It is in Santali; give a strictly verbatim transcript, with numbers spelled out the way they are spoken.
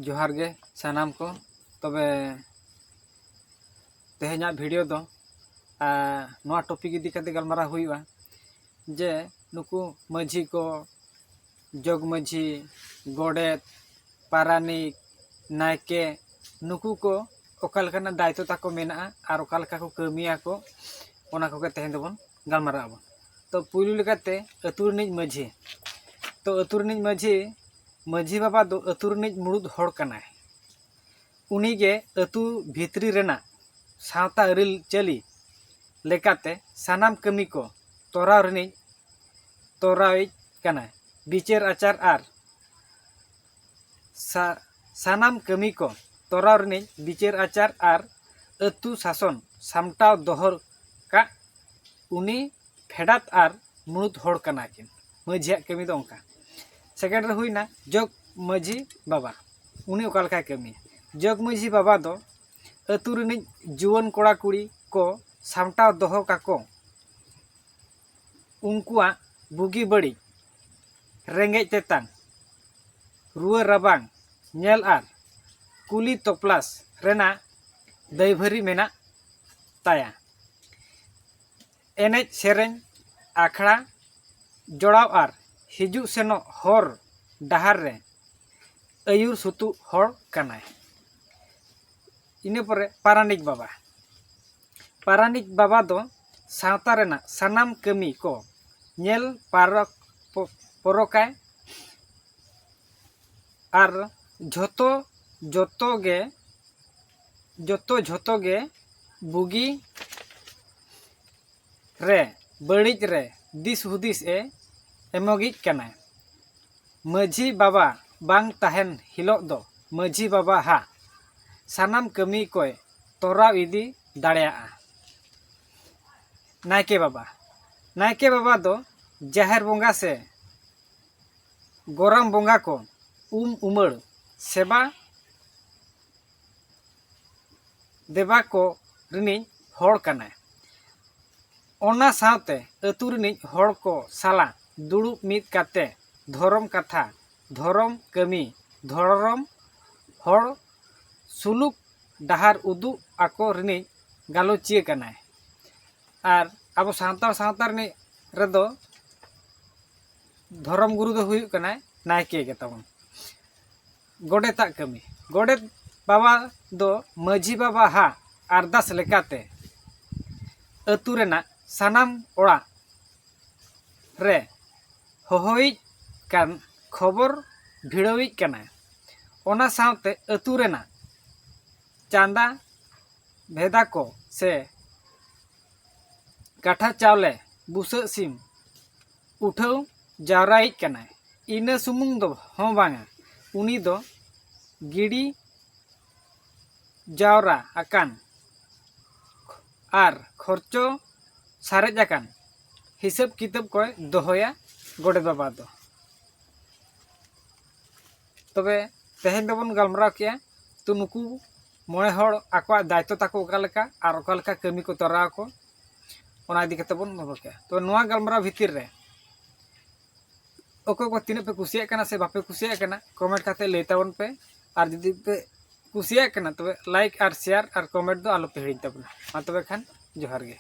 ᱡᱚᱦᱟᱨ ᱜᱮ ᱥᱟᱱᱟᱢ ᱠᱚ᱾ ᱛᱚᱵᱮ ᱛᱮᱦᱮᱧᱟᱜ ᱵᱷᱤᱰᱤᱭᱳ ᱫᱚ ᱟᱨ ᱱᱚᱣᱟ ᱴᱚᱯᱤᱠ ᱤᱫᱤ ᱠᱟᱛᱮ ᱜᱟᱞᱢᱟᱨᱟᱣ ᱦᱩᱭᱩᱜᱼᱟ ᱡᱮ ᱱᱩᱠᱩ ᱢᱟᱹᱡᱷᱤ ᱠᱚ, ᱡᱚᱜᱽ ᱢᱟᱹᱡᱷᱤ, ᱜᱚᱰᱮᱛ, ᱯᱟᱨᱟᱱᱤᱠ, ᱱᱟᱭᱠᱮ, ᱱᱩᱠᱩ ᱠᱚ ᱚᱠᱟ ᱞᱮᱠᱟᱱᱟᱜ ᱫᱟᱭᱤᱛᱛᱚ ᱛᱟᱠᱚ ᱢᱮᱱᱟᱜᱼᱟ ᱟᱨ ᱚᱠᱟ ᱞᱮᱠᱟ ᱠᱚ ᱠᱟᱹᱢᱤᱭᱟ ᱠᱚ, ᱚᱱᱟ ᱠᱚᱜᱮ ᱛᱮᱦᱮᱧ ᱫᱚᱵᱚᱱ ᱜᱟᱞᱢᱟᱨᱟᱣ ᱟᱵᱚᱱ᱾ ᱛᱚ ᱯᱩᱭᱞᱩ ᱞᱮᱠᱟᱛᱮ ᱟᱹᱛᱩ ᱨᱤᱱᱤᱡ ᱢᱟᱹᱡᱷᱤ᱾ ᱛᱚ ᱟᱹᱛᱩ ᱨᱤᱱᱤᱡ ᱢᱟᱹᱡᱷᱤ, ᱢᱟᱹᱡᱷᱤ ᱵᱟᱵᱟ ᱫᱚ ᱟᱹᱛᱩ ᱨᱤᱱᱤᱡ ᱢᱩᱲᱩᱫ ᱦᱚᱲ ᱠᱟᱱᱟᱭ᱾ ᱩᱱᱤᱜᱮ ᱟᱹᱛᱩ ᱵᱷᱤᱛᱨᱤ ᱨᱮᱱᱟᱜ ᱥᱟᱶᱛᱟ ᱟᱹᱨᱤᱪᱟᱹᱞᱤ ᱞᱮᱠᱟᱛᱮ ᱥᱟᱱᱟᱢ ᱠᱟᱹᱢᱤ ᱠᱚ ᱛᱚᱨᱟᱣ ᱨᱤᱱᱤᱡ, ᱛᱚᱨᱟᱣᱤᱡ ᱠᱟᱱᱟᱭ᱾ ᱵᱤᱪᱟᱹᱨ ᱟᱪᱟᱨ ᱟᱨ ᱥᱟ-, ᱥᱟᱱᱟᱢ ᱠᱟᱹᱢᱤ ᱠᱚ ᱛᱚᱨᱟᱣ ᱨᱤᱱᱤᱡ ᱵᱤᱪᱟᱹᱨ ᱟᱪᱟᱨ ᱟᱨ ᱟᱹᱛᱩ ᱥᱟᱥᱚᱱ ᱥᱟᱢᱴᱟᱣ ᱫᱚᱦᱚ ᱠᱟᱜ ᱩᱱᱤ ᱯᱷᱮᱰᱟᱛ ᱟᱨ ᱢᱩᱲᱩᱫ ᱦᱚᱲ ᱠᱟᱱᱟ ᱠᱤᱱ᱾ ᱢᱟᱹᱡᱷᱤᱭᱟᱜ ᱠᱟᱹᱢᱤ ᱫᱚ ᱚᱱᱠᱟ᱾ ᱥᱮᱠᱮᱱᱰ ᱨᱮ ᱦᱩᱭᱱᱟ ᱡᱚᱜᱽ ᱢᱟᱹᱡᱷᱤ ᱵᱟᱵᱟ᱾ ᱩᱱᱤ ᱚᱠᱟ ᱞᱮᱠᱟᱭ ᱠᱟᱹᱢᱤᱭᱟ? ᱡᱚᱜᱽ ᱢᱟᱹᱡᱷᱤ ᱵᱟᱵᱟ ᱫᱚ ᱟᱹᱛᱩ ᱨᱤᱱᱤᱡ ᱡᱩᱣᱟᱹᱱ ᱠᱚᱲᱟ ᱠᱩᱲᱤ ᱠᱚ ᱥᱟᱢᱴᱟᱣ ᱫᱚᱦᱚ ᱠᱟᱠᱚ, ᱩᱱᱠᱩᱣᱟᱜ ᱵᱩᱜᱤ ᱵᱟᱹᱲᱤᱡ, ᱨᱮᱸᱜᱮᱡ ᱛᱮᱛᱟᱝ, ᱨᱩᱣᱟᱹ ᱨᱟᱵᱟᱝ ᱧᱮᱞ ᱟᱨ ᱠᱩᱞᱤ ᱛᱚᱯᱞᱟᱥ ᱨᱮᱱᱟᱜ ᱫᱟᱹᱭᱵᱷᱟᱹᱨᱤ ᱢᱮᱱᱟᱜ ᱛᱟᱭᱟ᱾ ᱮᱱᱮᱡ ᱥᱮᱨᱮᱧ, ᱟᱠᱷᱲᱟ ᱡᱚᱲᱟᱣ ᱟᱨ ᱦᱤᱡᱩᱜ ᱥᱮᱱᱚᱜ ᱦᱚᱨ ᱰᱟᱦᱟᱨ ᱨᱮ ᱟᱹᱭᱩᱨ ᱥᱩᱛᱩᱜ ᱦᱚᱲ ᱠᱟᱱᱟᱭ᱾ ᱤᱱᱟᱹ ᱯᱚᱨᱮ ᱯᱟᱨᱟᱱᱤᱠ ᱵᱟᱵᱟ᱾ ᱯᱟᱨᱟᱱᱤᱠ ᱵᱟᱵᱟ ᱫᱚ ᱥᱟᱶᱛᱟ ᱨᱮᱱᱟᱜ ᱥᱟᱱᱟᱢ ᱠᱟᱹᱢᱤ ᱠᱚ ᱧᱮᱞ ᱯᱟᱨᱚᱠ-, ᱯᱚ-, ᱯᱚᱨᱚᱠᱟᱭ ᱟᱨ ᱡᱷᱚᱛᱚ, ᱡᱚᱛᱚ ᱜᱮ, ᱡᱚᱛᱚ, ᱡᱷᱚᱛᱚ ᱜᱮ ᱵᱩᱜᱤ ᱨᱮ ᱵᱟᱹᱲᱤᱡ ᱨᱮ ᱫᱤᱥ ᱦᱩᱫᱤᱥ ᱮ ᱮᱢᱚᱜᱤᱡ ᱠᱟᱱᱟᱭ᱾ ᱢᱟᱹᱡᱷᱤ ᱵᱟᱵᱟ ᱵᱟᱝ ᱛᱟᱦᱮᱱ ᱦᱤᱞᱳᱜ ᱫᱚ ᱢᱟᱹᱡᱷᱤ ᱵᱟᱵᱟ ᱦᱟᱜ ᱥᱟᱱᱟᱢ ᱠᱟᱹᱢᱤ ᱠᱚᱭ ᱛᱚᱨᱟᱣ ᱤᱫᱤ ᱫᱟᱲᱮᱭᱟᱜᱼᱟ᱾ ᱱᱟᱭᱠᱮ ᱵᱟᱵᱟ᱾ ᱱᱟᱭᱠᱮ ᱵᱟᱵᱟ ᱫᱚ ᱡᱟᱦᱮᱨ ᱵᱚᱸᱜᱟ ᱥᱮ ᱜᱚᱨᱟᱢ ᱵᱚᱸᱜᱟ ᱠᱚ ᱩᱢ ᱩᱢᱟᱹᱲ ᱥᱮᱵᱟ ᱫᱮᱵᱟ ᱠᱚ ᱨᱤᱱᱤᱡ ᱦᱚᱲ ᱠᱟᱱᱟᱭ᱾ ᱚᱱᱟ ᱥᱟᱶᱛᱮ ᱟᱹᱛᱩ ᱨᱤᱱᱤᱡ ᱦᱚᱲ ᱠᱚ ᱥᱟᱞᱟᱜ ᱫᱩᱲᱩᱵ ᱢᱤᱫ ᱠᱟᱛᱮ ᱫᱷᱚᱨᱚᱢ ᱠᱟᱛᱷᱟ, ᱫᱷᱚᱨᱚᱢ ᱠᱟᱹᱢᱤ, ᱫᱷᱚᱨᱚᱢ ᱦᱚᱲ ᱥᱩᱞᱩᱠ ᱰᱟᱦᱟᱨ ᱩᱫᱩᱜ ᱟᱠᱚ ᱨᱤᱱᱤᱡ ᱜᱟᱞᱚᱪᱤᱭᱟᱹ ᱠᱟᱱᱟᱭ᱾ ᱟᱨ ᱟᱵᱚ ᱥᱟᱱᱛᱟᱲ ᱥᱟᱶᱛᱟ ᱨᱤᱱᱤᱡ ᱨᱮᱫᱚ ᱫᱷᱚᱨᱚᱢ ᱜᱩᱨᱩ ᱫᱚ ᱦᱩᱭᱩᱜ ᱠᱟᱱᱟᱭ ᱱᱟᱭᱠᱮ ᱜᱮ ᱛᱟᱵᱚᱱ᱾ ᱜᱚᱰᱮᱛᱟᱜ ᱠᱟᱹᱢᱤ᱾ ᱜᱚᱰᱮᱛ ᱵᱟᱵᱟ ᱫᱚ ᱢᱟᱹᱡᱷᱤ ᱵᱟᱵᱟ ᱦᱟᱜ ᱟᱨᱫᱟᱥ ᱞᱮᱠᱟᱛᱮ ᱟᱹᱛᱩ ᱨᱮᱱᱟᱜ ᱥᱟᱱᱟᱢ ᱚᱲᱟᱜ ᱨᱮ ᱦᱚᱦᱚᱭᱤᱡ ᱠᱟᱱ, ᱠᱷᱚᱵᱚᱨ ᱵᱷᱤᱲᱟᱹᱣᱤᱡ ᱠᱟᱱᱟᱭ᱾ ᱚᱱᱟ ᱥᱟᱶᱛᱮ ᱟᱹᱛᱩ ᱨᱮᱱᱟᱜ ᱪᱟᱸᱫᱟ ᱵᱷᱮᱫᱟ ᱠᱚ ᱥᱮ ᱠᱟᱴᱷᱟ ᱪᱟᱣᱞᱮ, ᱵᱩᱥᱟᱹᱜ ᱥᱤᱢ ᱩᱴᱷᱟᱹᱣ ᱡᱟᱣᱨᱟᱭᱤᱡ ᱠᱟᱱᱟᱭ᱾ ᱤᱱᱟᱹ ᱥᱩᱢᱩᱝ ᱫᱚ ᱦᱚᱸ ᱵᱟᱝᱟ, ᱩᱱᱤ ᱫᱚ ᱜᱤᱰᱤ ᱡᱟᱣᱨᱟ ᱟᱠᱟᱱ ᱟᱨ ᱠᱷᱚᱨᱪᱚ ᱥᱟᱨᱮᱡ ᱟᱠᱟᱱ ᱦᱤᱥᱟᱹᱵ ᱠᱤᱛᱟᱹᱵ ᱠᱚᱭ ᱫᱚᱦᱚᱭᱟ ᱜᱚᱰᱮᱛ ᱵᱟᱵᱟ ᱫᱚ᱾ ᱛᱚᱵᱮ ᱛᱮᱦᱮᱧ ᱫᱚᱵᱚᱱ ᱜᱟᱞᱢᱟᱨᱟᱣ ᱠᱮᱜᱼᱟ ᱛᱚ ᱱᱩᱠᱩ ᱢᱚᱬᱮ ᱦᱚᱲ ᱟᱠᱚᱣᱟᱜ ᱫᱟᱭᱤᱛᱛᱚ ᱛᱟᱠᱚ ᱚᱠᱟ ᱞᱮᱠᱟ ᱟᱨ ᱚᱠᱟ ᱞᱮᱠᱟ ᱠᱟᱹᱢᱤ ᱠᱚ ᱛᱚᱨᱟᱣ ᱟᱠᱚ, ᱚᱱᱟ ᱤᱫᱤ ᱠᱟᱛᱮ ᱵᱚᱱ ᱜᱟᱞᱢᱟᱨᱟᱣ ᱠᱮᱜᱼᱟ᱾ ᱛᱚ ᱱᱚᱣᱟ ᱜᱟᱞᱢᱟᱨᱟᱣ ᱵᱷᱤᱛᱤᱨ ᱨᱮ ᱚᱠᱚᱭ ᱠᱚ ᱛᱤᱱᱟᱹᱜ ᱯᱮ ᱠᱩᱥᱤᱭᱟᱜ ᱠᱟᱱᱟ ᱥᱮ ᱵᱟᱯᱮ ᱠᱩᱥᱤᱭᱟᱜ ᱠᱟᱱᱟ, ᱠᱚᱢᱮᱱᱴ ᱠᱟᱛᱮ ᱞᱟᱹᱭ ᱛᱟᱵᱚᱱ ᱯᱮ᱾ ᱟᱨ ᱡᱩᱫᱤ ᱯᱮ ᱠᱩᱥᱤᱭᱟᱜ ᱠᱟᱱᱟ ᱛᱚᱵᱮ ᱞᱟᱭᱤᱠ ᱟᱨ ᱥᱮᱭᱟᱨ ᱟᱨ ᱠᱚᱢᱮᱱᱴ ᱫᱚ ᱟᱞᱚ ᱯᱮ ᱦᱤᱲᱤᱧ ᱛᱟᱵᱚᱱᱟ᱾ ᱢᱟ ᱛᱚᱵᱮ ᱠᱷᱟᱱ ᱡᱚᱦᱟᱨ ᱜᱮ᱾